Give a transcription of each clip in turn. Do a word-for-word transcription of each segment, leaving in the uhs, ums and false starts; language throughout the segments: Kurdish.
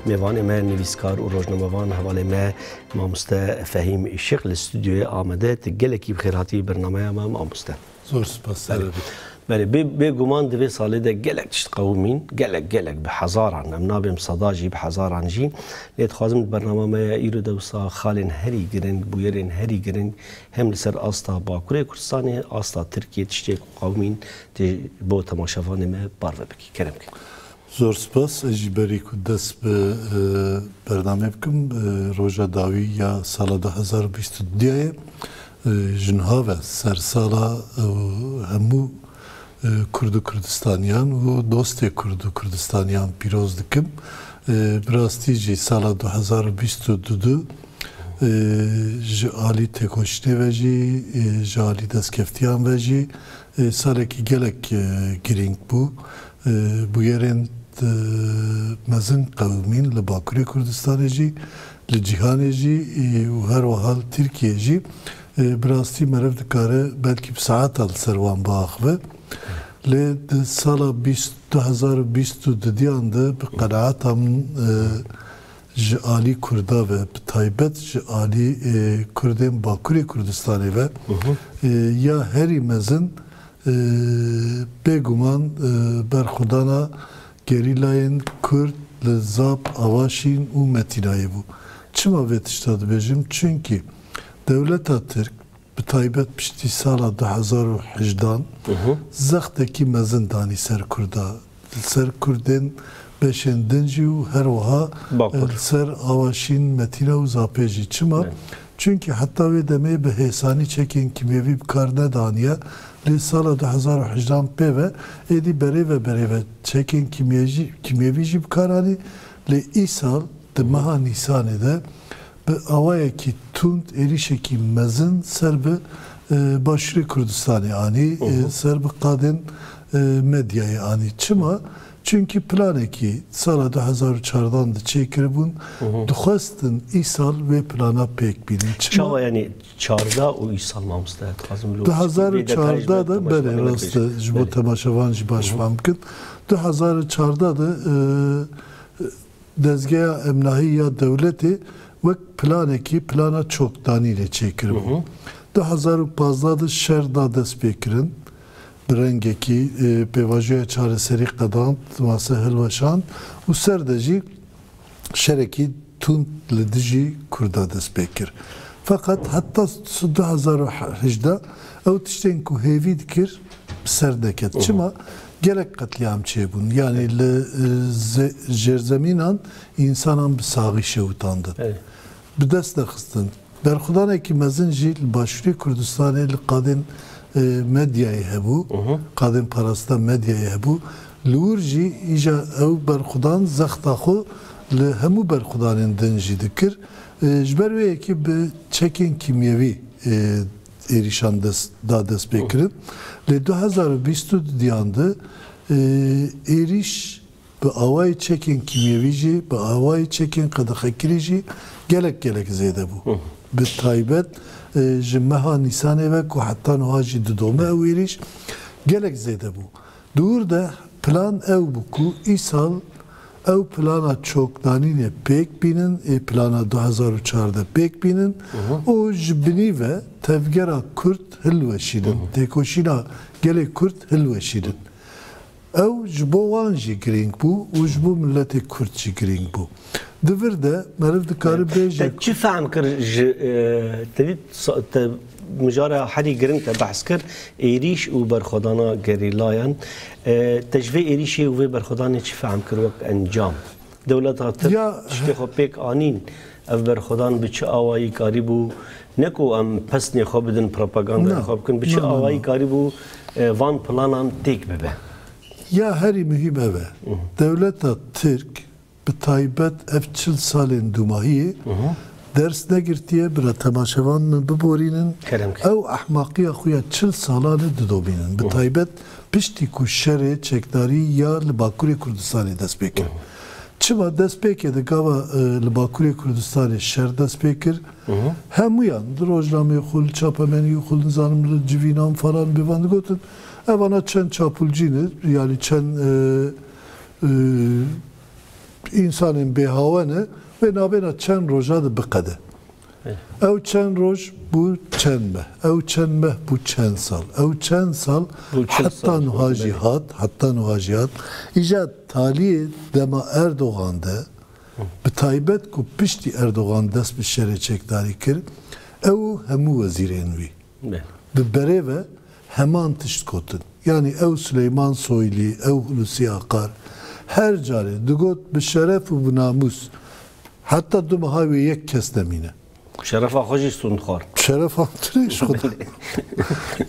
Mêvanê me nivîskar û rojnamevan hevalê me mamoste Fehîm Îşiq li stûdyoyê Amedê. Tu gelekî bi xêr hatî bernameya me mamoste. Zor spas, Belê. Serê bî. Belê, bê, bêguman di vê salê de gelek tişt qewimîn, gelek, gelek bi hezaran, em nabêm seda jî, bi hezaran jî. Lê dixwazim di bernama me ya îro de wisa xalên herî giring, bûyerên herî giring hem li ser asta Bakurê Kurdistanê, asta Tirkiyê tiştê ku qewimîn tê bo temaşevanê me parve bikî. Kerem ke. Zor spas. Ez jî berî ku dest bi, e, bernamê bikim, e, roja dawî ya sala du hezar û bîst û duyê, e, ji niha ve sersala, e, hemû, e, Kurd û Kurdistaniyan û dostê Kurd û Kurdistaniyan pîroz dikim. E, bi rastî jî sala du hezar û bîst û du, e, ji alî têkoşînê ve jî, e, ji alî destkeftiyan ve jî, e, salekî gelek, e, girîng bû. E, bûyerên, e, mezin qewimîn li Bakurê Kurdistanê jî, li cîhanê jî, e, û her wiha li Tirkiyê jî, e, bi rastî meriv dikare belkî bi saetan li ser wan biaxive. Lê di sala bîst, du hezar û bîst û dudiyan de bi qenaeta min, e, ji alî Kurda ve, bi taybet ji alî, e, Kurdên Bakurê Kurdistanê ve, Hı hı. e, ya herî mezin, e, bêguman, e, berxwedana gerîlayên Kurd li Zap, Avaşîn û Metînayê bû. Çima vê tişta dibêjim? Çunkî dewleta Tirk, bi taybet piştî sala du hezar û hejdan, Hı hı. zextekî mezin danî ser Kurda. Li ser Kurdên beşên din jî û her wiha Bakur. li ser Avaşîn, Metîna û Zapê jî. Çima? Evet. Çunkî heta wê demê bi hêsanî çekên kîmyevî bi kar nedaniye. Lê sala du hezar û hejdan pê ve êdî berê ve berê ve çekên kîmyejî-, kîmyevî jî bi kar anî. Lê îsal di meha Nîsanê de bi awayekî tund êrîşekî mezin ser bi, e, Başûrê Kurdistanê anî, Hı hı. e, ser bi qadên, e, medyayê anî. Çima? Çunkî planekî sala du hezar û çardan de çêkiribûn, Hı hı. dixwestin îsal vê plana pêk bînin. Çima? Çawa, yanî çarda û îsal, mamoste, dixwazim li Du hezar û çarda de, belê, rast e, ji bo Evet. temaşevan jî baş Hı hı. fam bikin. Du hezar û çarda de, e, dezgeha emnahî ya dewletê wek planekî, plana çokdanî lê çêkiribû. Hı hı. Du hezar û pazdeh de şer da destpêkirin. Bi rengekî, e, pêvajoya çareserî qedand, mase hilweşand û ser de jî şerekî tund li dijî Kurda dest pê kir. Feqet heta s-, du hezar û hejdeh ew tiştên ku hêvî dikir bi ser neket. Hı hı. Çima? Gelek qetlîam çêbûn. Yanî li, e, ze-, jêrzemînan însanan bi saxî şewitandin. Evet. Bi dest nexistin. Berxwedanekî mezin jî li Başûrê Kurdistanê li qadên, e, medyayê hebû, Hı hı. qadên parastina medyayê hebû. Li wir jî îja ew berxwedan zexta xwe li hemû berxwedanên din jî dikir. E, ji ber wê yekê bi çekên kîmyevî, e, êrîşan dest, da dest pê kirin. Lê du hezar û bîst û duyan de, e, êrîş bi awayî çekên kîmyevî jî, bi awayî çekên qedexekirî jî gelek gelek zêde bû. Hı. Bi taybet, e, ji meha Nîsanê ve ku heta niha jî didome ew êrîş gelek zêde bû. Di wir de plan ew bû ku îsal ew plana çokdanînê pêk bînin, ê plana du hezar û çardeh pêk bînin Hı hı. û ji binî ve tevgera Kurd hilweşînin, Hı hı. têkoşîna gelê Kurd hilweşînin. Ew ji bo wan jî girîng bû û ji bo miletê Kurd jî girîng bû. Di vir de meriv dikare bêje Te ku çi fehm kir ji, e, te dît sa-, te mijara herî giring te behs kir, êrîş û berxwedana gerîlayan. E, te ji vê êrîşê û vê berxwedanê çi fehm kir wek encam? Dewleta Tirk Ya tiştê xwe pêk anîn. Ev berxwedan bi çi awayî karîbû? Ne ku em pesnê xwe bidin, propagandaya Na. xwe bikin, bi çi Na, na, awayî na. karîbû, e, van planan têk bibe? Ya herî muhîm ev e. Hı hı. Dewleta Tirk, bi taybet ev çil salên dûmahiyê Hı hı. ders negirtiye, bila temaşevan min biborînin. Kerem ke. Ew ehmaqiya xwe ya çil salan e didomînin. Bi Hı hı. taybet piştî ku şerê çekdarî ya li Bakurê Kurdistanê dest pê kir. Hı hı. Çima dest pê kir? Di gava, e, li Bakurê Kurdistanê şer dest pê kir. Hı hı. Hemûyan di rojnameyê xwe, li çapemeniyê xwe, nizanim li civînan falan bêvan digotin. Evana çend çapulcî ne, yanî çend, e, e, Însanên bêhawe ne, wê nabêna çend roja de biqede. Ew çend roj bû çend meh, ew çend meh bû çend sal, ew çend sal Bû çend heta sal, niha jî belê. hat, heta niha jî hat. Îja taliyê dema Erdogan de, bi taybet ku piştî Erdogan dest bi şerê çekdarî kir, ew û hemû wezîrên wî. Belê. Bi berê ve heman tişt gotin. Yanî ew Sileyman Soylî, ew Hulusi Akar her carê digot bi şeref û bi namûs heta du meha wê yek kes nemîne. Şerefa xwe jî sûnd xwar. Şerefa tu ne ji xwe de.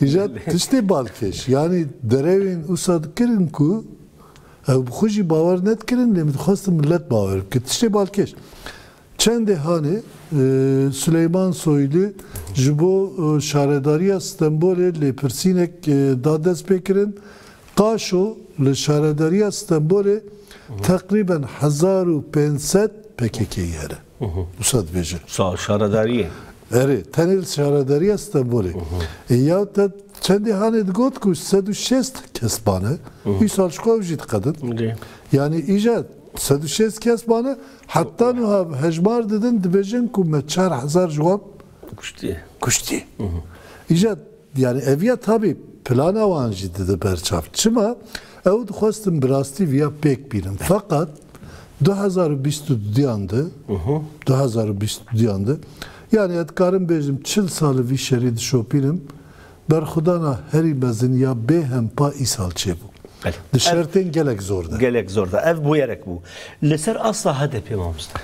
Îja tiştê balkêş. Yanî derewên wisa dikirin ku ew bi xwe jî bawer nedikirin, lê min dixwestin millet bawer bike. Tiştê balkêş. Çendê hanê, e, Sileyman Soylu ji bo, e, şaredariya Stenbolê lêpirsînek, e, da destpêkirin. Qaşo li şaredariya Stenbolê teqrîben hezar û pênc sed P K K'yî hene. Wisa dibêje. Sa-, şaredariyê. Erê, tenê li şaredariya Stenbolê. E, ya te çendê hanê digot ku sed û şêst kes mane. Îsal ji xwe ew jî diqedin. Erê. Yanî îja sed û şêst kes mane, heta niha hejmar didin, dibêjin ku me çar hezar ji wan Kuştiye. kuştiye. Îja, yanî ev ya tabî plana wan jî dide ber çav. Çima? Ew dixwestin bi rastî viya pêk bînin. Feqet du hezar û bîst û duyan de, du hezar û bîst û duyan de, yanî ez dikarim bêjim çil sal vî şerî dişopînim, berxwedana herî mezin ya bêhempa îsal çêbû. Belê. Di Ev şertên gelek zor de. Gelek zor de. Ev bûyerek bû. Li ser asta H D P mamoste.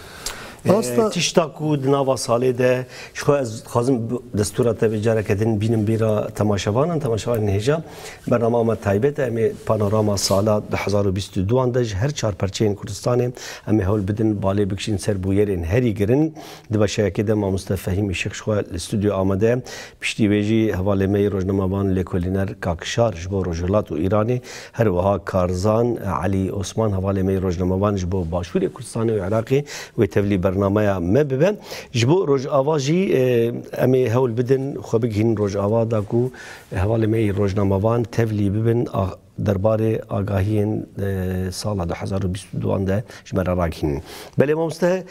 Asta Ee, tişta ku di nava salê de, ji xwe ez dixwazim bi destûra te vê careke din bînim bîra temaşevanan, temaşevanên hêja. Bernama me taybet e, em ê panorama sala du hezar û bîst û duan de ji her çar perçeyên Kurdistanê em ê hewl bidin balê bikişîn ser bûyerên herî girin. Di beşeyekê de mamoste Fehîm Îşîq ji xwe li stûdyo amade ye. Piştî wê jî hevalê me yê rojnamevan lêkolîner Kak Şar ji bo Rojhilat û Îranê, her wiha Karzan Elî Osman hevalê me yê rojnamevan ji bo Başûrê Kurdistanê û Iraqê wê tevlî bernameya me bibe. Ji bo Rojava jî, e, em ê hewl bidin xwe bigihînin Rojava da ku hevalê me yê rojnamevan tevlî bibin a, derbarê agahiyên, e, sala du hezar û bîst û duan de ji me re ragihînin. Belê mamoste,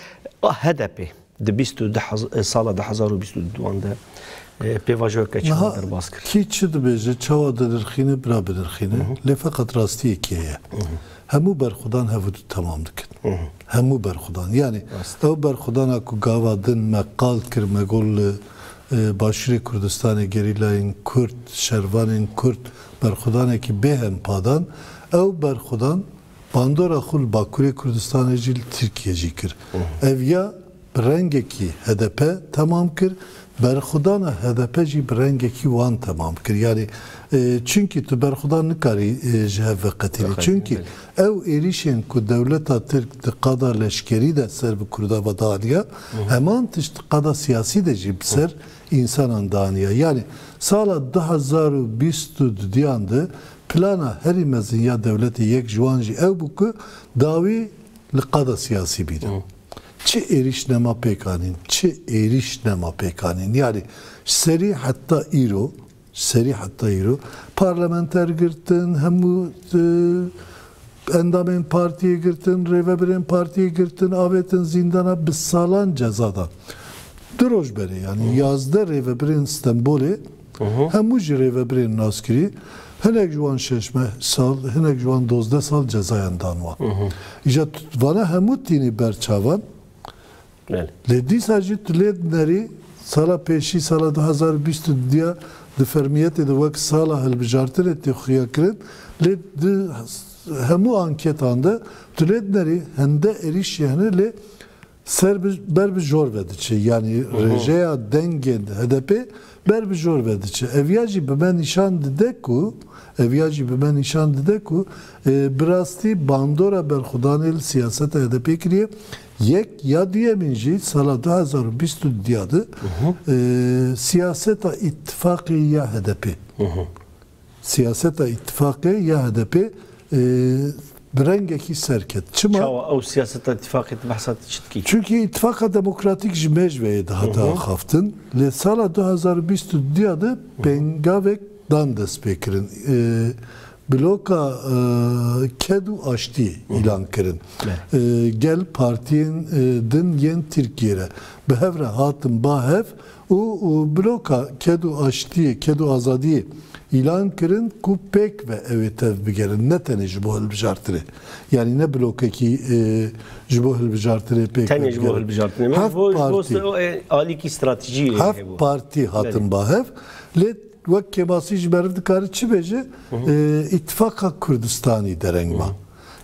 a H D P. Di bîst û du hez-, sala du hezar û bîst û duan de, e, pêvajoyeke çawa Niha derbas kir? Kî çi dibêje, çawa dinirxîne, bira binirxîne. Lê feqet rastiyekî heye. Hemû berxwedan hev û du temam dikin. Hemû berxwedan. Yanî Rast. ew berxwedana ku gava din me qal kir, me got li, e, Başûrê Kurdistanê gerîlayên Kurd, şervanên Kurd berxwedanekî bêhempa dan, ew berxwedan bandora xwe li Bakurê Kurdistanê jî li Tirkiye jî kir. Ev ya bi rengekî H D P temam kir, berxwedana H D P jî bi rengekî wan temam kir. Yanî, e, çunkî tu berxwedan nikarî, e, ji hev veqetînî. Veqetînî, Çunkî belê. ew êrîşên ku dewleta Tirk di qada leşkerî de ser bi Kurda ve daniya, heman tişt di qada siyasî de jî bi ser însanan daniya. Yanî sala du hezar û bîst û duyan de plana herî mezin ya dewletê yek ji wan jî ew bû ku dawî li qada siyasî bînin. Çi êrîş nema pêk anîn, çi êrîş nema pêk anîn. Yanî ji serî heta îro, ji serî heta îro parlamenter girtin, hemû, e, endamên partiyê girtin, rêvebirên partiyê girtin, avêtin zîndana, bi salan ceza dan. Du roj berê, yanî yazdeh rêvebirên Stenbolê, hemû jî rêvebirên naskirî, hinek ji wan şeş meh sal, hinek ji wan dozdeh sal cezayan dan wan. Îja tu-, vana hemû tînî ber çavan. Belê. Lê dîsa jî tu lê dinerî, sala pêşî, sala du hezar û bîst û duya di fermiyetê de wek sala hilbijartinê tê xuya kirin. Lê di hemû anketan de tu lê dinerî hende êrîş jî hene, lê ser bi, ber bi jor ve diçe. Yanî rêjeya dengên H D P ber bi jor ve diçe. Ev ya jî bi me nîşan dide ku, ev ya jî bi me nîşan dide ku, e, bi rastî bandora berxwedanê li siyaseta H D P kiriye. Yek ya duyemîn jî sala du hezar û bîst û duya de, e, siyaseta îtifaqê ya H D P. Siyaseta îtifaqê ya H D P, e, bi rengekî ser ket. Çima? Çawa ew siyaseta îtifaqê tu behsa tu çi dikî? Çunkî îtifaqa demokratîk ji mêj ve yê dihate axaftin. Lê sala du hezar û bîst û duya de pêngavek dan destpêkirin. E, bloka, e, ked û aştiyê îlan kirin. E, gel partiyên, e, din yên Tirkiyê re bi hev re hatin ba hev û, û bloka ked û aştiyê, ked û azadiyê îlan kirin ku pêk ve ew ê tev bigerin, ne tenê ji bo hilbijartinê. Yanî ne blokekî, e, ji bo hilbijartinê pêk ve bigerin. Tenê ji bo hilbijartinê. Heft partî. Ji bo, ji bo se-, o, e, alîkî stratejî heft hebû. Partî hatin ba hev. Lê wek Kêmasî ji meriv dikare çi bêje? E, Îtifaqa Kurdistanî dereng ma.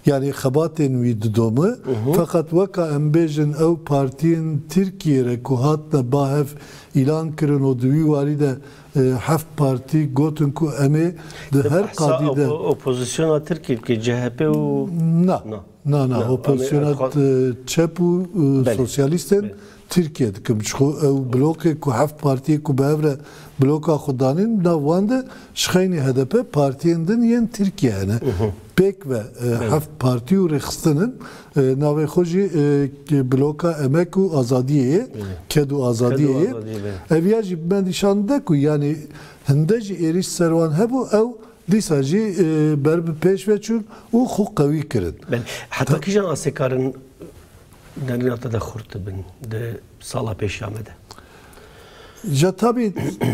Yanî xebatên wî didome. Feqet weka em bêjin ew partiyên Tirkiyê re ku hatine ba hev îlan kirin û di wî warî de, e, heft partî gotin ku em ê di her qadî de opo-, opozisyona Tirkiyê dike, C H P û na. Na, na, na, opozisyona, e, çep û, e, sosyalîstên Tirkiye dikim. Ji xwe ew blokê ku heft partiyê ku bi hev re bloka xwe danîn, nav wan de ji xeynî H D P partiyên din yên Tirkiye hene. Pêk ve, e, heft partî û rêxistin in. E, navê xwe jî, e, bloka Emek û Azadiyê ye. Ked û Azadiyê ye. Ev ya jî bi me nîşan dide ku, yanî, hinde jî êrîş ser wan hebû, ew dîsa jî, e, ber bi pêş ve çûn û xwe qewî kirin. Belê. Heta kîjan asê karin nerîna te de xurt dibin di sala pêşiya me de? Ja tabî,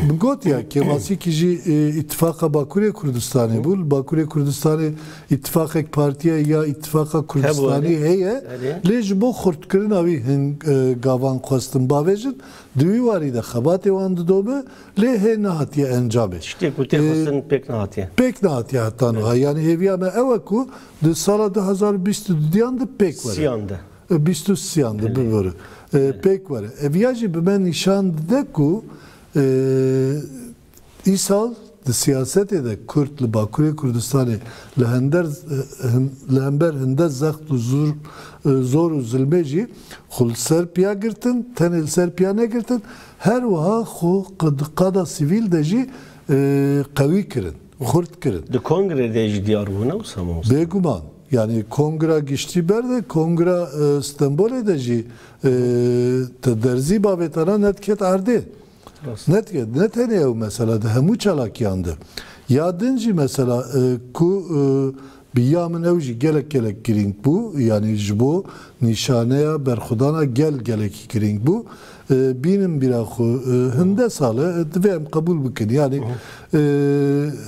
min got ya, Kêmasîkî jî, e, Îtifaqa Bakurê Kurdistanê bû. Li Bakurê Kurdistanê îtifaqek partiye ya Îtifaqa Kurdistanî heye. Lê ji bo xurtkirina wî hin, e, gavan xwestin bavêjin. Di wî warî de xebatê wan didome, lê hê nehatiye encamê. Tiştê ku tê xwestin pêk nehatiye. Pêk nehatiye heta niha. Yanî hêviya me ew e ku di sala du hezar û bîst û duyan de pêk were. Siyan de. E, bîst û siyan de, bibore. E, pêk were. Ev ya jî bi me nîşan dide ku, e, îsal di siyasetê de Kurd li Bakurê Kurdistanê li hender, e, hin-, li hember hinde zext û zur-, e, zor û zilmê jî xwe li ser piya girtin, tenê li ser piya negirtin, her wiha xwe qe-, di qada sivîl de jî, e, qewî kirin, xurt kirin. Di kongre de jî diyar bû, ne wisa mamoste? Bêguman. Yanî kongra giştî berde, kongra, e, Stenbolê de jî, e, te derzî bavêtana nediket erdê. Rast. Ne, ne tenê ew mesela, di hemû çalakiyan de. Ya din jî mesela, e, ku, e, bi ya min ew jî gelek gelek girîng bû, yanî ji bo nîşaneya berxwedana gel gelekî girîng bû. E, bînin bîra xwe, e, hinde sal e, divê em qebûl bikin. Yanî, e,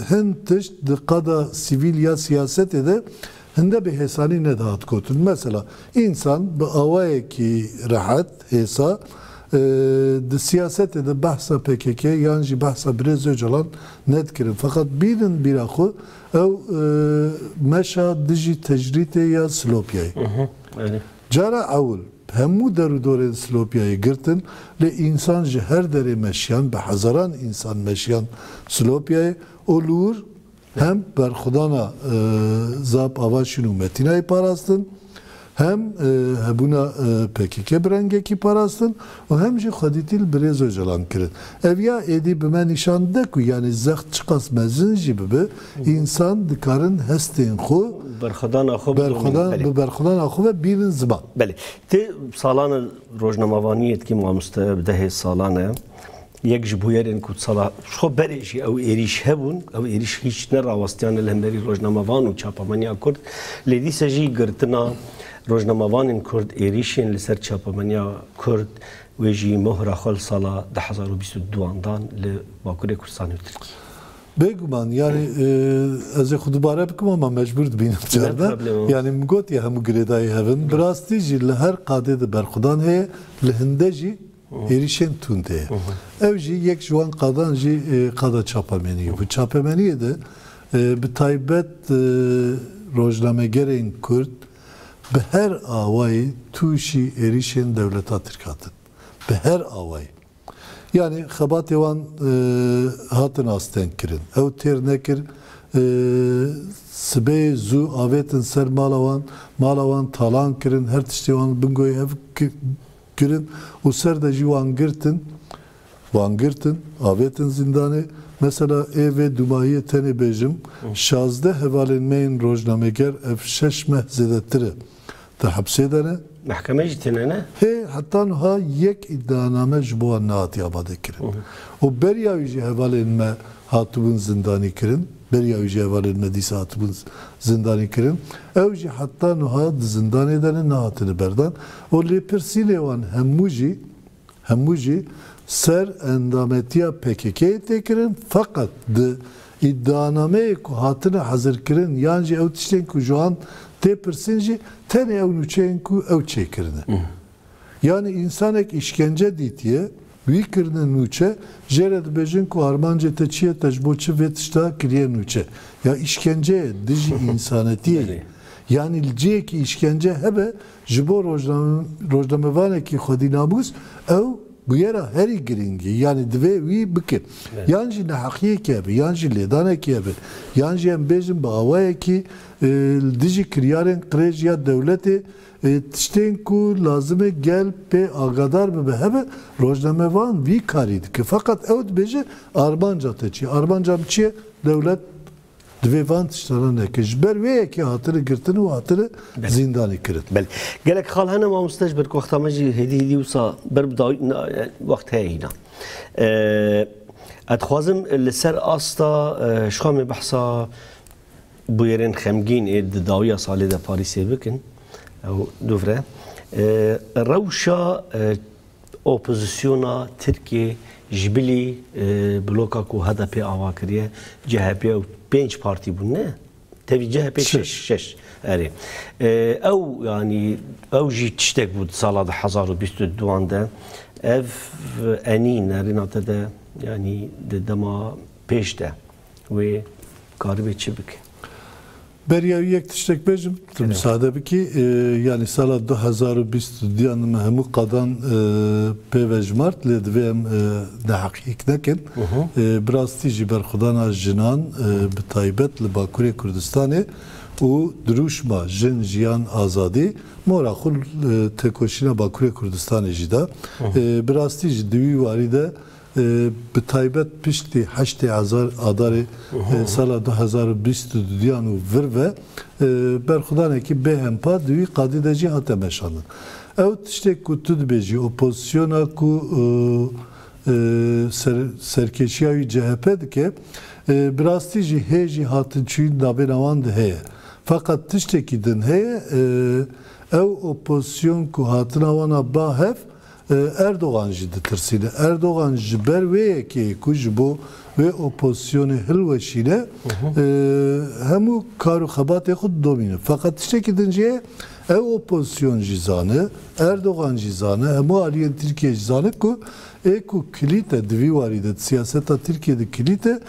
hin tişt di qada sivîl ya siyasetê de hinde bi hêsanî nedihat gotin. Mesela, însan bi awayekî rehet, hêsa, e, di siyasetê de behsa P K K yan jî behsa Birêz Ocalan nedikirin. Feqet bînin bîra xwe, ew, e, meşa dijî tecrîtê ya Silopyayê. Cara ewil, hemû der û dorên Silopyayê girtin, lê însan ji her derê meşiyan, bi hezaran însan meşiyan Silopyayê û li wir hem berxwedana, e, Zap Avaşîn û Metînayê parastin, hem, e, hebûna, e, P K K bi rengekî parastin û hem jî xwedîtî li Birêz Ocalan kirin. Ev ya êdî bi me nîşan dide ku, yanî, zext çiqas mezin jî bibe, însan dikarin hestên xwe berxwedana xwe bidome. Belê. Bi berxwedana xwe ve bînin ziman. Belê. Ti salane rojnamevaniyê dikî, mamoste, bi dehê salan e. Yek ji bûyerên ku sala xwe berê jî ew êrîş hebûn, ew êrîş hîç ne rawestiyane li hemberî rojnamevan û çapemeniya Kurd. Lê dîse jî girtina rojnamevanên Kurd, êrîşên li ser çapemeniya Kurd, wê jî mohra xwe li sala du hezar û bîst û duan dan li Bakurê Kurdistanê û Tirkiyê. Bêguman, yanî, e, ez ê xwe dubare bikim ama mecbûr dibînim carna. Ne problem. Yanî min gotiye hemû girêdayî hev in. Bi rastî jî li her qadê de berxwedan heye, li hinde jî êrîşên tund heye. Ew jî yek ji wan qadan jî, e, qada çapemeniyê bû. Çapemeniyê de, e, bi taybet, e, rojnamegerên Kurd bi her awayî tûşî êrîşên dewleta Tirk hatin. Bi her awayî. Yanî xebatê wan, e, hatin astengkirin. Ew têr nekir, e, sibê zû avêtin ser mala wan, mala wan talan kirin, her tiştê wan bingoyê hev ki-, kirin û ser de jî wan girtin, wan girtin, avêtin zîndanê. Mesela ê vê dûmahiyê tenê bêjim, şazdeh hevalên me yên rojnameger, ev şeş meh zêdetir e, di hepsê de ne. Mehkeme jî tine ne? Hê, heta niha yek îdianame ji bo wan nehatiye amadekirin. Û beriya wî jî hevalên me hatibûn zindanî kirin. Beriya wî jî hevalên me dîsa hatibûn zindanî kirin. Ew jî heta nuha di zindanê de ne, nehatine berdan. Û lêpirsînê wan hemû jî, hemû jî ser endametiya P K K'yê tê kirin. Feqet di îdianameyê ku hatine hezirkirin yan jî ew tiştên ku ji wan tê pirsîn jî tenê ew nûçeyên ku ew çêkirine. Yanî însanek îşkence dîtiye, wî kirine nûçe, jê re dibêjin ku armancê te çi ye, te ji bo çi vê tişta kiriye nûçe. Ya îşkence ye, dijî însanetiyê ye. Belê. Yanî li cihekî îşkence hebe, ji bo rojname-, rojnamevanekî xwedî namûs, ew bûyera herî girîng e. Yanî divê wî bike. Belê. Yan jî neheqiyekî hebe, yan jî lêdanekî hebe, yan jî em bêjin bi awayekî, e, li dijî kiryarên qirêj ya dewletê, e, tiştên ku lazim e gel pê agadar bibe hebe, rojnamevan vî karî dike. Feqet ew dibêje, armanca te çi ye? Armanca min çi ye? Dewlet divê van tiştana neke. Ji ber wê yekê hatine girtin û hatine Belê. zindanî kirin. Belê. Gelek xal hene mamoste, ji ber ku wexta me jî hêdî hêdî wisa ber bi dawî, na, wext heye hîna. E, ez dixwazim li ser asta, e, ji xwe em ê behsa bûyerên xemgîn ê di dawiya salê de Parîsê bikin. Ew dûvre. E, rewşa, e, opozisyona Tirkiyê ji bilî, e, bloka ku H D P ava kiriye, C H P ew pênc partî bûn, ne? Tevî C H P şeş. Şeş, şeş. Erê. E, ew, yanî, ew jî tiştek bû di sala du hezar û bîst û duan de. Ev enî nerîna te de, yanî, di dema pêş de wê karibê çi bike? Beriya wî yek tiştek bêjim, tu Helal. misade bikî. E, yanî sala du hezar û bîst û duyan me hemû qadan, e, pê ve jimart, lê divê em, e, neheqiyek nekin. Hı hı. E, bi rastî jî berxwedana jinan, e, bi taybet li Bakurê Kurdistanê û dirûşma Jin, Jiyan, Azadî mora xwe, e, têkoşîna Bakurê Kurdistanê jî da. Hı hı. E, bi rastî jî di wî warî de E, bi taybet piştî heştê Azar-, Adarê, e, sala du hezar û bîst û duyan û vir ve, e, berxwedanekî bêhempa di wî qadî de jî hate meşandin. Ew tiştê ku tu dibêjî, opozisyona ku, e, e, ser-, serkêşiya wî C H P dike, e, bi rastî jî hê jî hatinçûyîn navbêna wan de heye. Feqet tiştekî din heye, e, ew opozisyon ku hatina wana ba hev, E, Erdogan jî ditirsîne. Erdogan ji ber wê yekê ku ji bo wê opozisyonê hilweşîne, Hı hı. e, hemû kar û xebatê xwe didomîne. Feqet tiştekî din jî ye, ew opozisyon jî zane, Erdogan jî zane, hemû aliyên Tirkiye jî zane ku ê ku kilît e di vî warî de, di siyaseta Tirkiye de kilît e,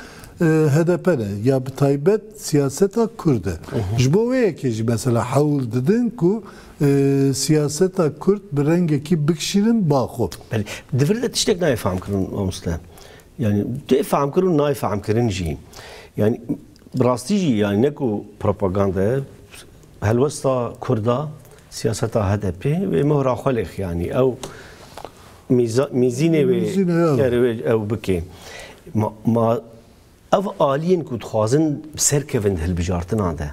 e, H D P ne. Ya bi taybet siyaseta Kurd e. Hı hı. Ji bo wê yekê jî mesela hewl didin ku e, siyaseta Kurd bi rengekî bikişînin ba xwe. Belê. Di vir de tiştek nayê fehmkirin, mamoste. Yani tê fehmkirin û nayê fehmkirin jî. Yani bi rastî jî, yani ne ku propaganda ye, helwesta Kurda siyaseta H D P wê mihra xwe lêx, yani ew mîza-, mîzînê wê Mîzînê, ya. kerê wê ew bike. Ma, ma Ev aliyên ku dixwazin bi ser kevin di hilbijartina de,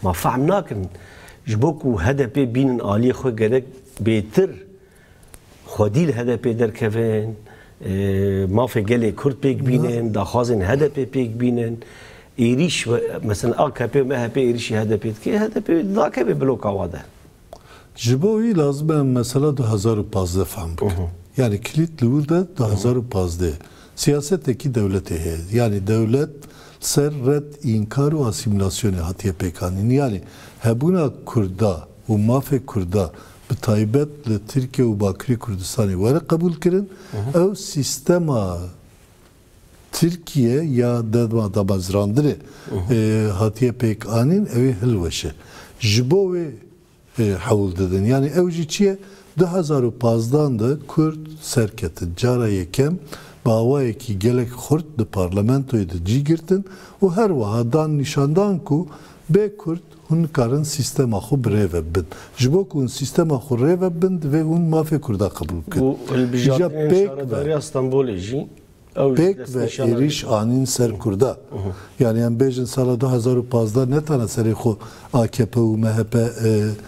ma fehm nakin, ji bo ku H D P bînin aliyê xwe, gerek bêtir xwedî li H D P derkevin, e, mafê gelê Kurd pêk bînin, daxwazên H D P pêk bînin, êrîş, mesela A K P û M H P êrîşî H D P dike, H D P nakeve bloka wa de. Ji bo wî lazim e em mesela du hezar û pazdeh fehm bikin. Mhm. Yani kilît li wir de du hezar û pazdeh. Siyasetekî dewletê heye. Yani dewlet ser red, înkar û asîmîlasyonê hatiye pêkanîn. Yani hebûna Kurda û mafê Kurda bi taybet li Tirkiye û Bakurê Kurdistanê were qebûl kirin. Mhm. Ew sîstema Tirkiye ya dema damezrandinê, Mhm. e, hatiye pêk anîn, ew ê hilweşe. Ji bo wê e, hewl didin. Yani ew jî çi ye? Du hezar û pazdeh de Kurd serketin. Cara yekem bi awayekî gelek xurt di parlamentoyê de cî girtin û her wiha dan nîşandan ku bê Kurd hûn nikarin sîstema xwe bi rê ve bibin. Ji bo ku hûn sîstema xwe rê ve bibin, divê hûn mafê Kurda qebûl bikin. Û hilbijartinên Îja pêk ve şaredariya Stenbolê jî Ew jî pêk ve destnîşana êrîş wê. anîn ser Kurda. Mhm. Yani em bêjin sala du hezar û pazdeh ne tane serê xwe A K P û M H P, e,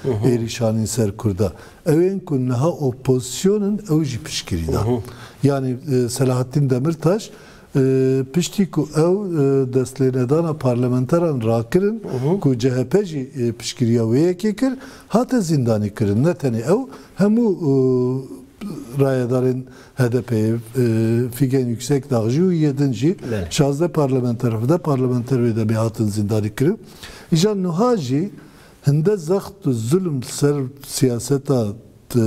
Mhm. êrîş anîn ser Kurda. Ew ên ku niha opozisyon in, ew jî piştgirî da. Mhm. Yani, e, Selahattin Demirtaş E, piştî ku ew, e, destlênedana parlamenteran rakirin, Hı hı. ku C H P jî, e, piştgiriya wê yekê kir, hate zîndanî kirin. Ne tenê ew, hemû, e, rayedarên H D P'ê, e, Figen Yüksekdağ jî û yê din jî, Belê. şazdeh parlamenter, hevdeh parlamenter wê demê hatin zîndanî kirin. Îja niha jî hinde zext û zulm ser siyaseta, e,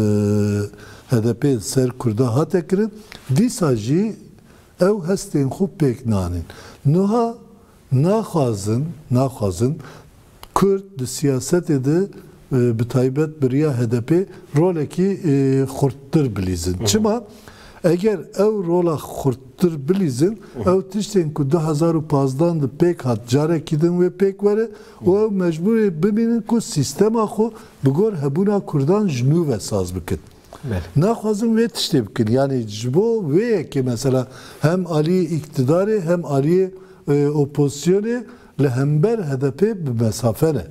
H D P ser Kurda hate kirin. Dîsa jî ew hestên xwe pêk nanîn. Niha naxwazin, naxwazin Kurd di siyasetê de, e, bi taybet bi riya H D P rolekî, e, xurttir bilîzin. Hı hı. Çima? Eger ew rola xurttir bilîzin, Hı hı. ew tiştên ku du hezar û pazdeh de pêk hat, carekî din wê pêk were û Hı. ew mecbûrê bimînin ku sîstema xwe bi gor hebûna Kurdan ji nû ve saz bikin. Belê. Naxwazin wê tiştê bikin. Yanî ji bo wê yekê mesela hem aliyê îktidarê hem aliyê, e, opozisyonê li hember H D P bi mesafe ne.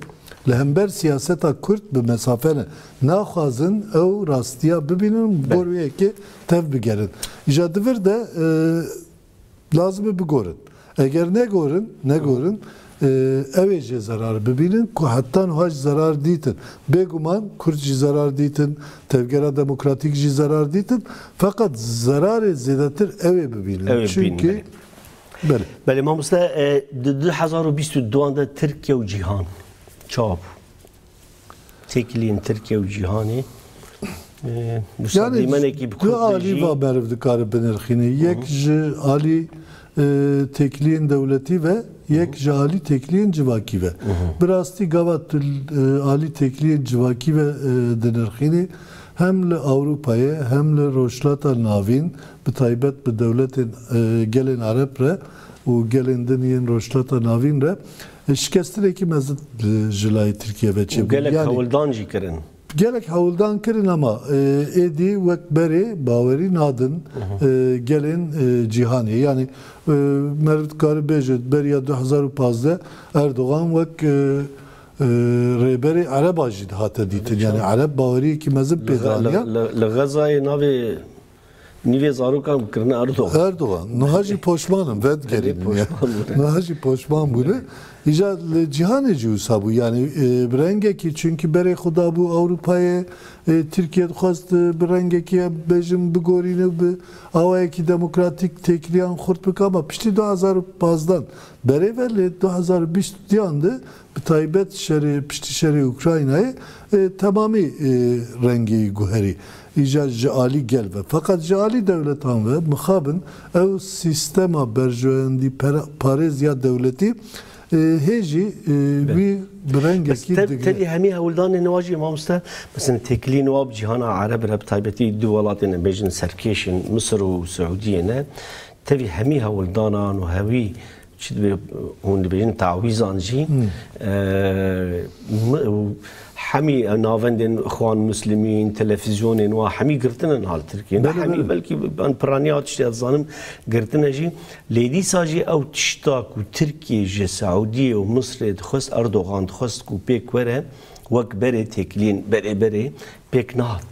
Li hember siyaseta Kurd bi mesafe ne. Naxwazin ew rastiya bibînin, Belê. gor wê yekê tev bigerin. Îja di vir de, e, lazim e bigorin. Eger negorin, negorin, e, ew ê jê zerar bibînin ku heta niha jî zerar dîtin. Bêguman Kurd jî zerar dîtin, tevgera demokratîk jî zerar dîtin. Feqet zerarê zêdetir ew ê bibînin. Ew ê bibînin, Çünkü, belê. belê. Belê mamoste, e, di du hezar û bîst û duan de Tirkiye û cîhan çawa bû? Têkiliyên Tirkiye û cîhanê, e, wisa Yani, dîmenekî bi du Kurd alî bêjî. va meriv dikare binirxîne. Yek Hı hı. ji alî, e, têkiliyên dewletî ve, yek Hı hı. ji alî têkiliyên civakî ve. Hı hı. Bi rastî gava tu, e, alî têkiliyên civakî ve, e, dinirxînî, hem li Ewropayê, hem li Rojhilata Navîn, bi taybet bi dewletên, e, gelên Ereb re û gelên din yên Rojhilata Navîn re, e, şikestinekî mezin, e, ji layê Tirkiye ve Û çêbû. gelek Yani, hewldan jî kirin. Gelek hewldan kirin ama, e, êdî wek berê bawerî nadin, Hı hı. e, gelên, e, cîhanê. Yani, e, meriv dikare bêje, beriya du hezar û pazdeh Erdogan wek, e, e, rêberê Ereba jî dihate dîtin. Yani Çawa? Ereb baweriyekî mezin Li pê Xe-, daniya. li, li, li Xezayê navê nîvê zarokan kirine Erdogan. Erdogan. Niha jî poşman in, vedigerînin ya. Poşman bûne. Niha jî poşman bûne. Îca li cîhanê jî wisa bû. Yani, e, bi rengekî, çünkü berê xwe dabû Ewropayê, e, Tirkiye dixwest, e, bi rengekî, em bêjin, bigorîne û bi awayekî demokratîk têkiliyan xurt bike, ama piştî du hezar û pazdeh berê ve lê du hezar û bîst yan de bi taybet şerê, piştî şerê Ukraynayê, e, temamî, e, rengê guherî. Îca ji alî gel ve. Feqet ji alî dewletan ve mixabin ew sîstema berjewendî pera-, parêz ya dewletî, e, hê jî, e, Be. wî bi Bes rengekî tev-, digire. tevî hemî hewldanên wa jî mamoste, mesela têkiliyên wa bi cîhana Ereb re bi taybetî du welatên em bêjin serkêşin, Misir û Siûdiyê ne. Tevî hemî hewldanan û hewî çi dibê, hûn dibêjin tawîzan jî, Hmm. e, mi-, hemî navendên Xwan Muslimîn, televîzyonên wa hemî girtine niha li Tirkiyê. Ne Belê, hemî belê. belkî ben piraniya tiştê ez zanim girtine jî. Lê dîsa jî ew tişta ku Tirkiye ji Seûdiyê û Misrê dixwest, Erdogan dixwest ku pêk were, wek berê têkiliyên berê berê pêk nehat.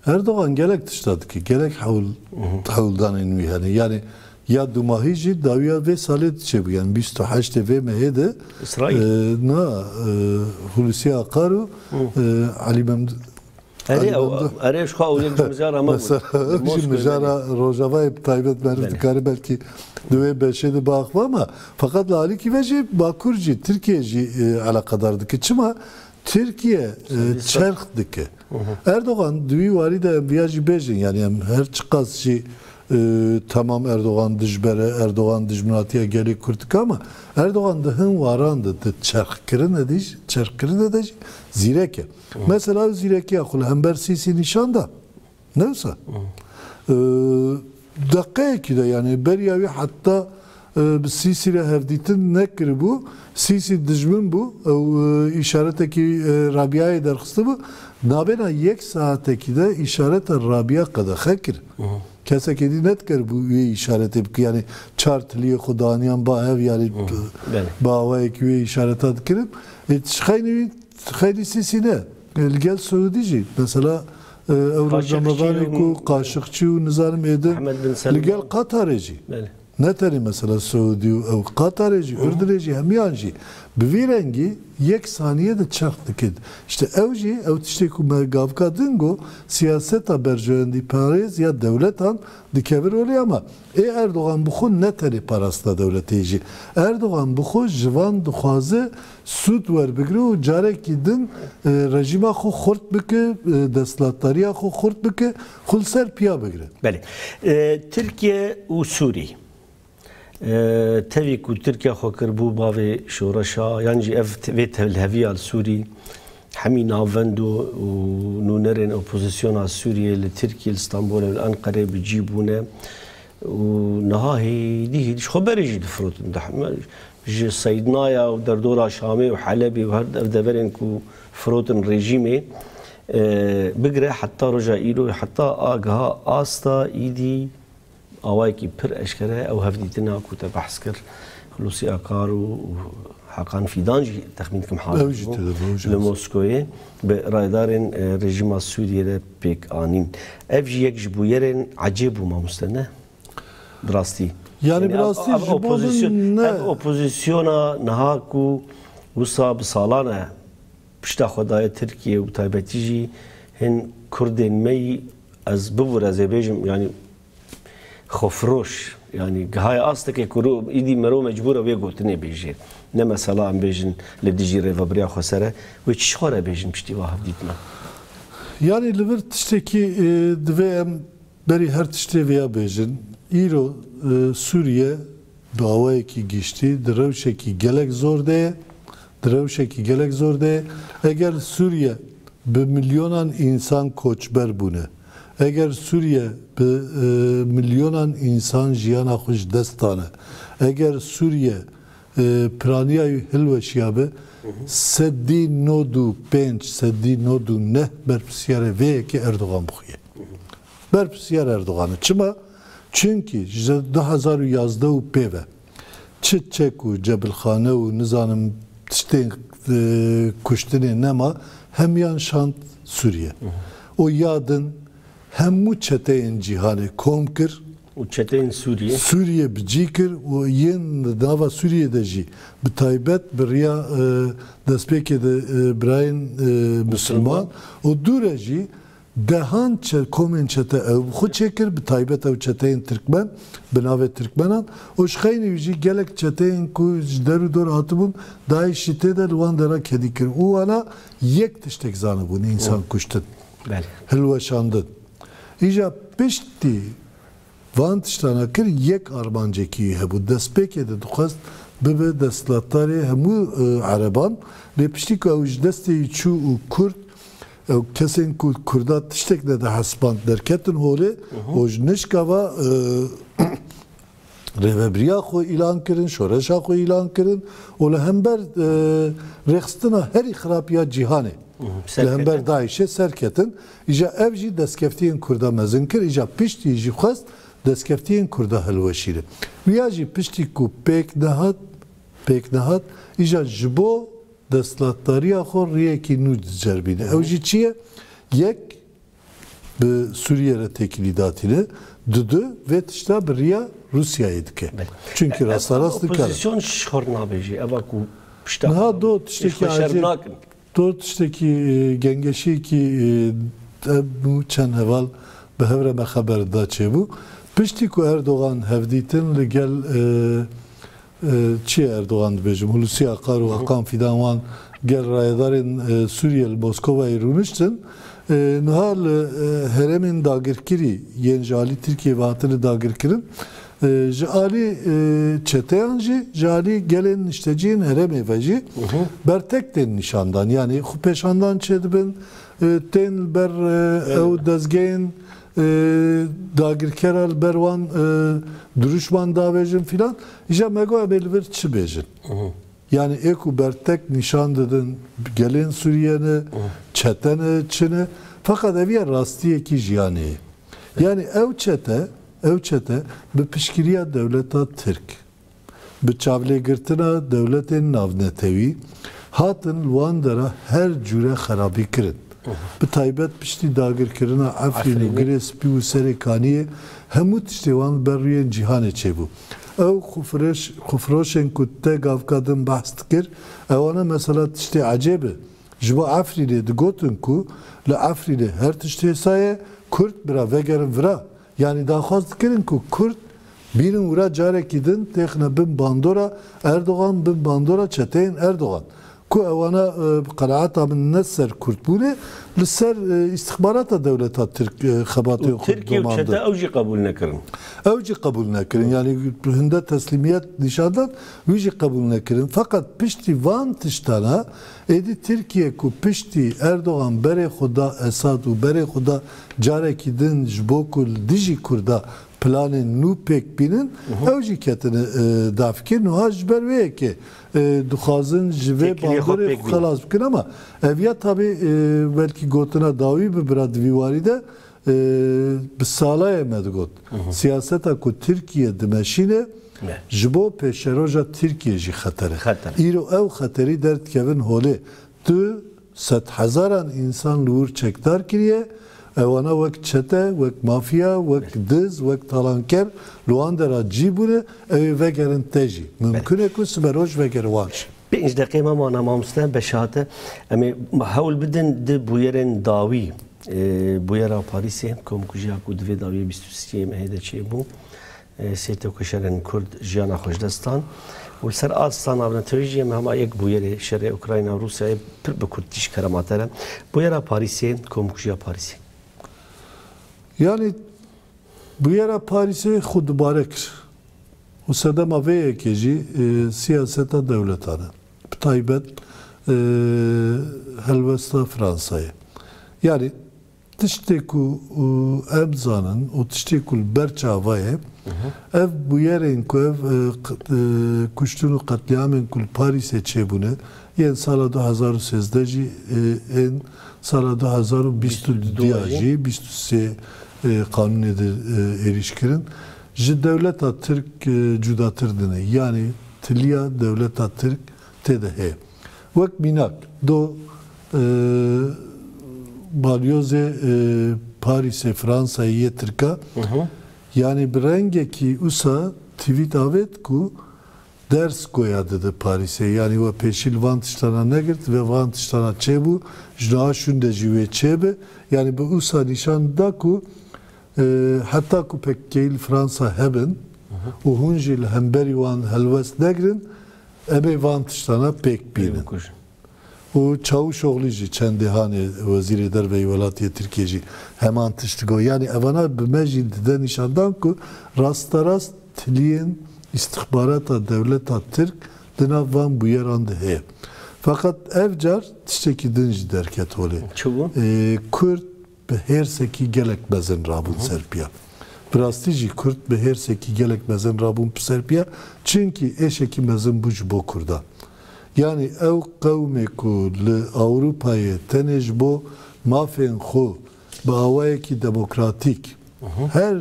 Erdogan gelek tişta dike, gelek hewl, Hı hı. hewldanên wî hene. Yani ya dumahî jî dawiya vê salê diçe bû. Yani bîst û heştê vê mehê de, İsrail. e, na, e, Hulusi Akar û, Hı. e, Elî Memdu-, Erê, Elî ew, Memdu-, erê, ji xwe ew yek ji mijara me bû. Mesela, Li ew jî Moskowê mijara belê. Rojavayê bi taybet meriv Belê. dikare belkî di wê beşê de biaxive ama feqet li alîkî ve jî Bakur jî, Tirkiye jî, e, eleqedar dike. Çima? Tirkiye, e, Sen dîsa çerx dike. Hı hı. Erdogan di wî warî de em viya jî bêjin, yani em her çiqas jî, e, temam Erdogan dijber e, Erdogan dijminatiya gelê Kurd dike ama Erdogan di hin waran de di çerxkirinê de jî, çerxkirinê de jî zîrek e. Hı. Mesela ew zîrekiya xwe li hember Sîsî nîşan da. Ne wisa? Hı. E, deqeyekî de yani beriya wî heta, e, bi Sîsî re hevdîtin nekiribû. Sîsî dijmin bû. Ew, e, îşaretekî, e, Rabîayê derxistibû. Nabêna yek saetekî de îşareta Rabîa qedexe kir. Hı hı. Kesekî dî nedikaribû wê îşaretê bike. Yani çar tiliyê xwe daniyan ba hev, yani Hı hı. Belê. bi awayekî wê îşareta dikirin. Ê, ji xeynî wî Xeylî Sîsî ne. E, li gel Siûdî jî. Mesela, e, ew Qaşiqçî rojnamevanê û ku Qaşiqçî û nizanim êdin Ehmed bin Selman. Li gel Qatarê jî. Belê. Ne tenê mesela Siûdî û ew, Qatarê jî, Urdunê jî, hemiyan jî bi vî rengî yek saniyê de çerx dike. İşte ew jî, ew tiştê ku me gavka din got, siyaseta berjewendîparêz ya dewletan dikeve rolê, ama ê Erdogan bi xwe ne tenê parastina dewletê jî. Erdogan bi xwe ji van dixwaze sûd werbigire û carekî din, e, rejîma xwe xurt bike, e, desthilatdariya xwe xurt bike, xwe li ser piya bigire. Belê. E, Tirkiye û Sûrî. E, tevî ku Tirkiye xwe kir bû bavê şoreşa, yan jî ev te-, vê tevlheviya li Sûrî, hemî navend û, û nûnerên opozisyona Sûriyê li Tirkiye, li Stenbolê, li Enqerê bi cî bûne û niha hêdî hêdî ji xwe berê jî difirotin. Deh-, ji Seydnaya û derdora Şamê û Helebê û her ev deverên ku firotin rejîmê, e, bigire heta roja îro, heta a giha asta îdî awayekî pir eşkere ew hevdîtina ku te behs kir, Hulusi Akar û, û Hakan Fidan jî texmîn dikim hazir bû li Moskoyê bi rayedarên, e, rejîma Sûriyê re pêk anîn. Ev jî yek ji bûyerên ecêb bû, mamoste, ne? Bi rastî. Yani, bi rastî ji bo min ne. Ev opozisyona niha ku wisa bi salan e pişta xwe daye Tirkiye û bi taybetî jî hin Kurdên me yî, ez bibûr ez ê bêjim, yani, xwefiroş, yani, gihaye astekê ku ro-, îdî mero mecbûr e wê gotinê bêje. Ne mesela em bêjin li dijî rêvebiriya xweser e. Wê çi ji xwe re bêjin piştî va hevdîtina? Yani, li vir tiştekî, e, divê em berî her tiştê vêya bêjin. Îro, e, Sûriye bi awayekî giştî di rewşekî gelek zor de ye, di rewşekî gelek zor de ye. Eger Sûriye bi milyonan însan koçber bûne, eger Sûriye bi, e, milyonan însan jiyana xwe ji dest dane, eger Sûriye, e, piraniya wî hilweşiya bi, sedî nod û pênc, sedî nod û neh berpirsiyarê vê yekê Erdogan bi xwe ye. Berpirsiyar Erdogan e. Çima? Çunkî ji du hezar û yazdeh û pê ve çi çek û cebilxane û nizanim tiştên, e, kuştinê nema, hemiyan şand Sûriye. Hı hı. O ya din hemû çeteyên cîhanê kom kir. Û çeteyên Sûriye. Sûriye bi cî kir û yên di nava Sûriye de jî bi taybet bi riya, e, destpêkê de, e, birayên, e, Misilman. Misilman û dû re jî dehan çe-, komên çete ew bi xwe çêkir, bi taybet ew çeteyên Tirkmen, bi navê Tirkmenan. Û ji xeynî wî jî gelek çeteyên ku ji der û dor hatibûn, DAIŞî tê de li wan dera kedî kir. Û wana yek tiştek zanibûn, însan Hı. kuştin, Belê. hilweşandin. Îja piştî van tiştana kir, yek armancekî wî hebû. Destpêkê de dixwest bibe desthilatdarê hemû, e, Ereban. Lê piştî ku ew ji destê wî çû û Kurd, ew kesên ku Kurda tiştek nedihesiband derketin holê, Hı hı. û ji nişka va, e, rêvebiriya xwe îlan kirin, şoreşa xwe îlan kirin û li hember, e, rêxistina herî xirab ya cîhanê, Hı hı. li hember Serketin. DAIŞê serketin. Îja ev jî destkeftiyên Kurda mezin kir, îja piştî jî xwest destkeftiyên Kurda hilweşîre. Wiya jî piştî ku pêk nehat, pêk nehat, îja ji bo desthilatdariya xwe riyekî nû diceribîne. Ew jî çi ye? Yek, bi Sûriye re têkilî datîne, didu vê tişta bi riya Rûsyayê dike. Belê. Çunkî E, rasta ev rast dikare. Opozîsyon ji xwe re nabêje, eva ku pişta Niha xwe do tiştekî pêşxwe şerm acil, nakin. do tiştekî, e, gengeşiyekî, e, ev bû çend heval bi hev re me xeber da çêbû. Piştî ku Erdogan hevdîtin li gel, e, e, çi ye Erdogan dibêjim, Hulusi Akar û Hı hı. Hakan Fidan wan gel rayedarên, e, Sûriye li Moskovayê rûniştin. E, niha li, e, herêmên dagirkirî yên ji alî Tirkiyê ve hatine dagirkirin, e, ji alî, e, çeteyan jî, ji alî gelên nişteciyên herêmê ve jî Hı hı. bertek tên nîşandan. Yanî xwepêşandan çêdibin, e, tên li ber, e, Evet. ew dezgehên, e, dagirkera li ber wan, e, dirûşman davêjin filan. Îja me got, em ê li vir çi bêjin? Hı hı. Yani ê ku bertek nîşan didin, gelên Sûriye ne, Hı. çete ne, çi ne. Feqet ev ya rastiyekî jiyanê ye. Yani ew çete, ew çete bi piştgiriya dewleta Tirk, bi çavlêgirtina dewletên navnetewî hatin li wan dera her cûre xerabî kirin. Hı hı. Bi taybet piştî dagirkirina Efrîn û Efrînê. Girê Spî û Serê Kaniyê hemû tiştê wan li ber rûyên cîhanê çêbû. Ew xwefirêş-, xwefirêşên ku te gavka din behs dikir, ewana mesela tiştê ecêb e. Ji bo Efrînê digotin ku li Efrînê her tişt hêsa ye, Kurd bira vegerin vira. Yanî daxwaz dikirin ku Kurd bînin wira carekî din têxine bin bandora Erdogan, bin bandora çeteyên Erdogan. Ku ewana, e, bi qenaeta min ne ser Kurd bûne, li ser, e, îstixbarata dewleta Tirk, e, xebatê Û xwe Tirkiye û domand çete in. Ew jî qebûl nekirin. Ew jî qebûl nekirin. Yanî hinde teslîmiyet nîşan dan, wî jî qebûl nekirin. Feqet piştî van tiştana, êdî Tirkiye ku piştî Erdogan berê xwe da Esad û berê xwe da carekî din ji bo ku li dijî Kurda planên nû pêk bînin, Mhm. ew jî ketine, e, davkê. Niha ji ber wê yekê, e, dixwazin ji vê Têkiliyê xwe bandorê pêk xwe bînin. xelas bikin, ama ev ya tabî, e, belkî gotina dawî bi bira di vî warî de, e, bi salayê me digot. Mhm. Siyaseta ku Tirkiye dimeşîne, Ne. ji bo pêşeroja Tirkiye jî xeter e. Xeter e. Îro ew xeterî derdikevin holê. Tu sedhezaran însan li wir çekdar kiriye, ewana wek çete, wek mafya, wek diz, wek talanker li wan dera cî bûne, ew ê vegerin te jî. Mimkun e ku siberoj vegere wan jî. Pênc deqê me mane mamoste, beşa te. Em ê hewl bidin di bûyerên dawî, e, bûyera Parîsê, komkujiya ku di vê dawiyê bîst û sê mehê de çêbû. E, sê tekoşerên Kurd jiyana xwe ji dest dan. Û li ser asta navneteweyî jî em hema yek bûyerê şerê Ukrayna û Rûsyayê pir bi kurdî ji kerema te re. Bûyera Parîsê, komkujiya Parîsê. Yanî bûyera Parîsê xwe dubare kir. Û sedema vê yekê jî, e, siyaseta dewletan e. Bi taybet, e, helwesta Fransayê. Yanî tiştê ku, û, em zanin û tiştê ku li ber çava ye, Mhm. ev bûyerên ku ev, e, q-, e, kuştin û qetlîamên ku li Parîsê çêbûne, yên sala du hezar û sêzdeh jî, e, ên sala du hezar û bîst û du jî, bîst û sê, e, qanûnê de, e, êrîş kirin, ji dewleta Tirk, e, cudatir dine. Yanî tiliya dewleta Tirk tê de heye. Wek mînak, do, e, balyozê, e, Parîsê, Fransayê yê Tirka, Hı hı. yanî bi rengekî usa tweet avêt ku ders goya dide Parîsê. Yanî we pêşî li van tiştana negirt, ve van tiştana çêbû, ji niha şûnde jî wê çêbe. Yanî bi usa nîşan da ku, e, heta ku pekikeyî li Fransa hebin Hı hı. û hûn jî li hemberî wan helwest negirin, em ê van tiştana pêk bînin. Bikujin. Û Çavuşoglî jî çendê hanê wezîrê derve yê welatiyê Tirkiyê jî heman tişt got. Yanî evana bi me jî dide nîşandan ku rasterast tiliyên îstixbarata dewleta Tirk di nav van bûyeran de heye. Feqet ev car tiştekî din jî derket holê. Çi bû? Ê, Kurd bi hêrsekî gelek mezin rabûn Hı hı. ser piya. Bi rastî jî Kurd bi hêrsekî gelek mezin rabûn ser piya, çimkî êşekî mezin bû ji bo Kurdan. Yanî ew qewmê ku li Ewropayê tenê ji bo mafên xwe bi awayekî demokratîk Hı hı. her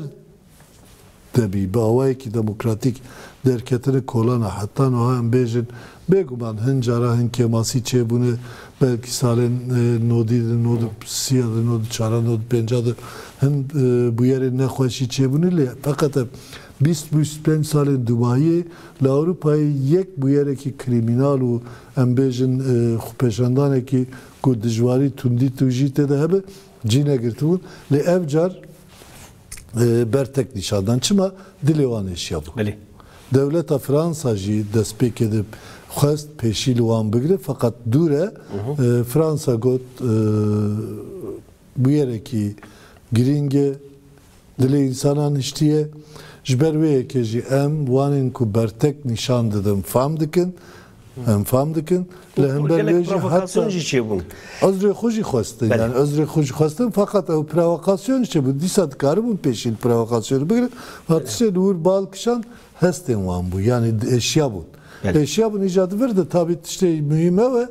debî bi awayekî demokratîk derketine kolana, heta niha em bêjin, bêguman hin cara hin kêmasî çêbûne, belkî salên, e, nodî de, nod û sîya de, nod û çara, nod û pênca de hin, e, bûyerên nexweşî çêbûne, lê feqet ev bîst, bîst û pênc salên dûmahiyê li Ewropayê yek bûyerekî krîmînal û em bêjin, e, xwepêşandanekî ku dijwarî, tundî, tûjî tê de hebe, cî negirtibûn. Lê ev car e, bertek nîşan dan. Çima? Dilê wan êşiya bû. Belê. Dewleta Fransa jî destpêkê de xwest pêşî li wan bigire, feqet dûr e. Hı hı. E, Fransa got, e, bûyerekî girîng e, dilê însanan hiştiye. Ji ber wê yekê jî em wanên ku bertek nîşan didin, fam dikin. Em fam dikin. Li hember Gelek wê jî provokasyon hatta jî çêbûn. Uzrê xwe jî xwestin. Belê. Yani uzrê xwe jî xwestin, fakat ew provokasyon çêbû. Dîsa dikaribûn pêşî li provokasyonê bigirin. Belê. Fakat tiştê li wir bal kişand, hestên wan bû. Yani eşya bûn. Belê. Eşya bûn, îca di vir de tabi tiştê muhîm ew e.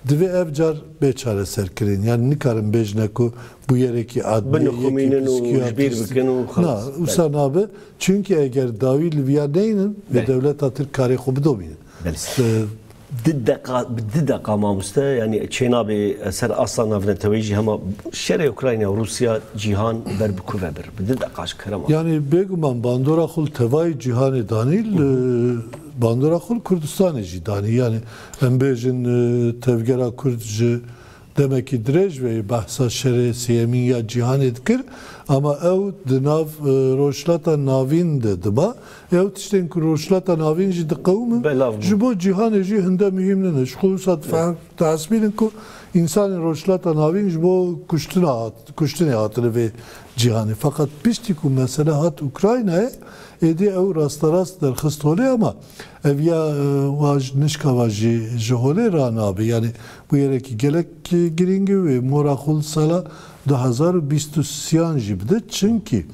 Divê ev car bê çareserkirin. Yani nikarin bêjine ku bûyerekî adliyê, Binixumînin û ji bîr bikin û xelas. Na, wisa nabe. Çünkü eger dawî li viya neynin, vê Belê. dewleta Tirk karê xwe bidomînin. Belê. Ee, Di deqa, bi di deqa mamoste, yanî çênabê ser asta navneteweyî jî hema şerê Ukrayna û Rûsya cîhan ber bi ku ve bir. Bi di deqa ji kerema. Yanî bêguman bandora xwe li tevayî cîhanê danî, li bandora xwe li Kurdistanê jî danî. Yanî em bêjin, e, tevgera Kurd ji demekî dirêj ve behsa şerê sêyemîn ya cîhanê dikir, ama ew di nav, e, Rojhilata Navîn de diba. Ew tiştên ku Rojhilata Navîn jî diqewimin, belav bû. Ji bo cîhanê jî hinde muhîm nine. Ji xwe wisa difehm-, dihesibînin ku însanên Rojhilata Navîn ji bo kuştina hat-, kuştinê hatine vê cîhanê. Feqet piştî ku mesele hat Ukraynayê, êdî ew rasterast derxist holê, ama ev ya, e, wa ji nişka wa jî ji holê ranabe. Yanî bûyerekî gelek girîng e wê mora xwe li sala du hezar û bîst û sêyan jî bide. Çimkî,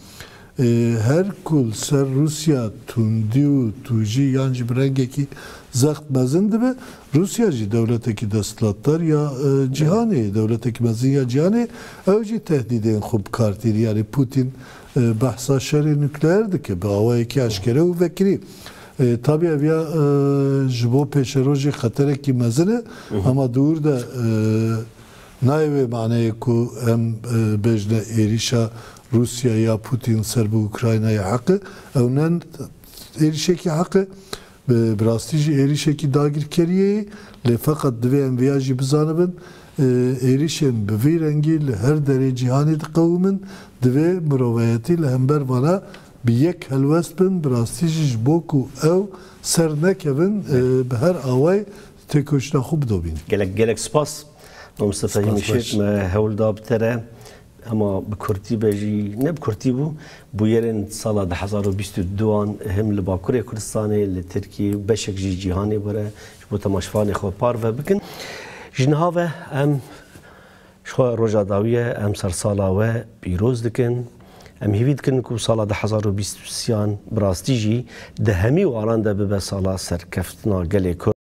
e, her ku li ser Rûsya tundî û tûjî yan jî bi rengekî zext mezin dibe, Rûsya jî dewletekî desthilatdar ya, e, cîhanê, dewletekî mezin ya cîhanê, ew jî tehdîdên xwe bi kar tînî. Yanî Putin, e, behsa şerê nukleer dike bi awayekî eşkere û vekirî. E, tabî ev ya, e, ji bo pêşerojê xeterekî mezin e, ama di wir de, e, nayê wê maneyê ku em, e, bêjine êrîşa Rûsya ya Putin ser bi Ukraynayê heq e. Ew ne êrîşekî heq e. Bi, bi rastî jî êrîşekî dagirkeriyê ye, lê feqet divê em viya jî bizanibin, e, êrîşên bi vî rengî li her derê cîhanê diqewimin, divê mirovayetî li hember vana bi yek helwest bin, bi rastî jî ji bo ku ew ser nekevin, e, bi her awayî têkoşîna xwe bidobînin. Gelek, gelek spas. Mamoste Fehîm Spas, Işêt, baş. Me hewl da bi te re. Hema bi kurtî be jî, ne bi kurtî bû, bûyerên sala du hezar û bîst û du an him li Bakurê Kurdistanê, li Tirkiyê, beşek jî cîhanê were, ji bo temaşevanê xwe parve bikin. Ji niha ve em ji xwe roja dawî ye, em sersala we pîroz dikin. Em hêvî dikin ku sala du hezar û bîst û sêyan bi rastî jî di hemî waran de bibe sala serkeftina gelê Kurd.